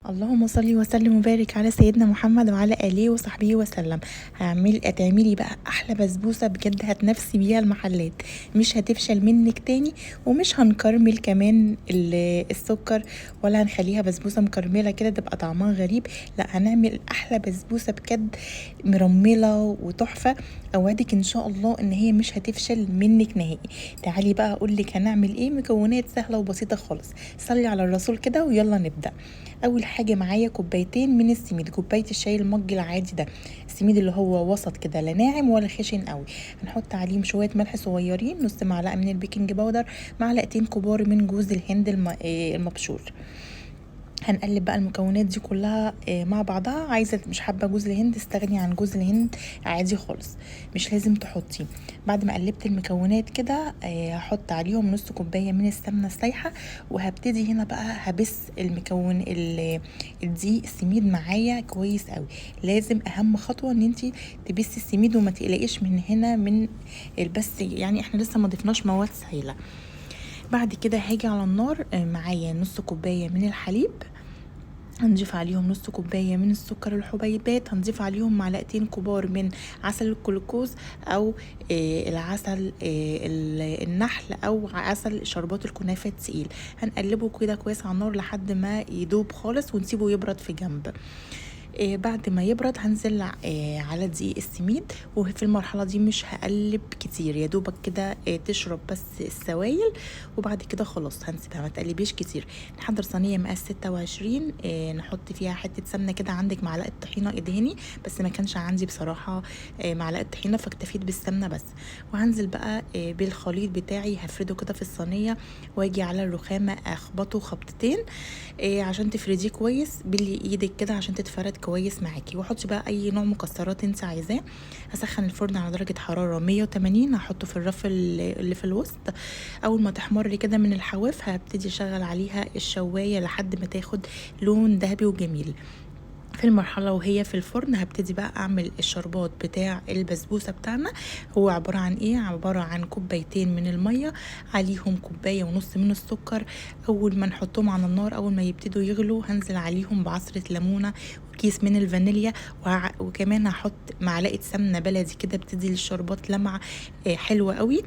اللهم صل وسلم وبارك على سيدنا محمد وعلى اله وصحبه وسلم. هتعملي بقى احلى بسبوسه بجد، هتنافسي بيها المحلات، مش هتفشل منك تاني، ومش هنكرمل كمان السكر ولا هنخليها بسبوسه مكرمله كده تبقى طعمها غريب. لا، هنعمل احلى بسبوسه بجد مرمله وتحفه. اوعدك ان شاء الله ان هي مش هتفشل منك نهائي. تعالي بقى اقولك هنعمل ايه. مكونات سهلة وبسيطة خالص. صلي على الرسول كده ويلا نبدا. اول حاجة معايا كوبايتين من السميد، كوباية الشاي المج العادي ده، السميد اللي هو وسط كده، لا ناعم ولا خشن قوي. هنحط عليهم شوية ملح صغيرين، نص معلقه من ال baking powder، معلقتين كبار من جوز الهند المبشور. هنقلب بقى المكونات دي كلها مع بعضها. عايزه مش حابة جوز الهند استغني عن جوز الهند عادي خالص، مش لازم تحطيه. بعد ما قلبت المكونات كده هحط عليهم نص كوباية من السمنة السايحه، وهبتدي هنا بقى هبس المكون الدقيق السميد معايا كويس قوي. لازم اهم خطوة ان انتي تبسي السميد وما تقلقيش من هنا من البس، يعني احنا لسه ما ضفناش مواد سايله. بعد كده هاجي على النار معايا نص كوباية من الحليب، هنضيف عليهم نص كوباية من السكر الحبيبات، هنضيف عليهم معلقتين كبار من عسل الجلوكوز او العسل النحل او عسل شربات الكنافه التقيل. هنقلبه كده كويس على النار لحد ما يدوب خالص ونسيبه يبرد في جنب. بعد ما يبرد هنزل على دقيق السميد، وفي المرحلة دي مش هقلب كتير، يا دوبك كده تشرب بس السوائل، وبعد كده خلاص هنسيبها ما تقلبيش كتير. نحضر صينية مقاس 26، نحط فيها حتة سمنه كده، عندك معلقه طحينه ادهني، بس ما كانش عندي بصراحة معلقه طحينه فاكتفيت بالسمنه بس. وهنزل بقى بالخليط بتاعي، هفرده كده في الصينية واجي على الرخامه اخبطه خبطتين عشان تفرديه كويس باللي ايدك كده عشان تتفرد كويس معاكي. وحطي بقى اي نوع مكسرات انت عايزاه. هسخن الفرن على درجه حرارة 180، هحطه في الرف اللي في الوسط. اول ما تحمر لي كده من الحواف هبتدي اشغل عليها الشوايه لحد ما تاخد لون ذهبي وجميل. في المرحلة وهي في الفرن هبتدي بقى اعمل الشربات بتاع البسبوسة بتاعنا. هو عبارة عن ايه؟ عبارة عن كوبايتين من المية عليهم كوباية ونص من السكر. اول ما نحطهم على النار، اول ما يبتدوا يغلوا هنزل عليهم بعصرة ليمونة وكيس من الفانيليا، وكمان هحط معلقة سمنة بلدي كده بتدي للشربات لمعة حلوة قوي.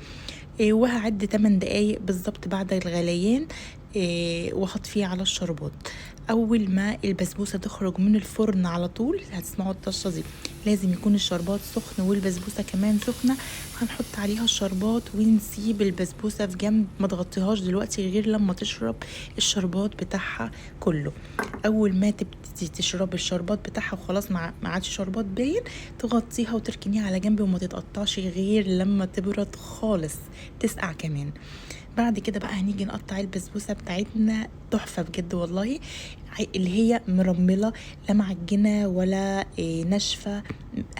وهعد 8 دقايق بالظبط بعد الغليان، وهطفيه على الشربات. اول ما البسبوسه تخرج من الفرن على طول هتسمعوا الطشه دي، لازم يكون الشربات سخن والبسبوسه كمان سخنة. هنحط عليها الشربات ونسيب البسبوسه في جنب، ما تغطيهاش دلوقتي غير لما تشرب الشربات بتاعها كله. اول ما تبتدي تشرب الشربات بتاعها وخلاص ما عادش شربات باين، تغطيها وتركنيها على جنب وما تتقطعش غير لما تبرد خالص، تسقع كمان. بعد كده بقى هنيجي نقطع البسبوسه بتاعتنا، تحفة بجد والله، اللي هي مرمله لا معجنه ولا ناشفة.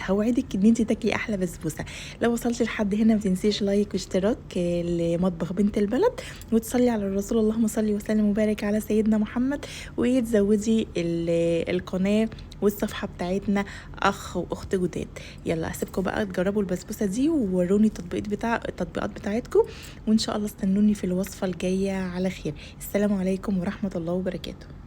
هوعدك ان انت تاكلي احلى بسبوسه. لو وصلتي لحد هنا ما تنسيش like واشتراك لمطبخ بنت البلد، وتصلي على الرسول، اللهم صل وسلم وبارك على سيدنا محمد، وتزودي القناة والصفحة بتاعتنا اخ واخت جداد. يلا اسيبكم بقى تجربوا البسبوسه دي ووروني التطبيقات بتاعتكم، وان شاء الله استنوني في الوصفة الجاية على خير. السلام عليكم ورحمة الله وبركاته.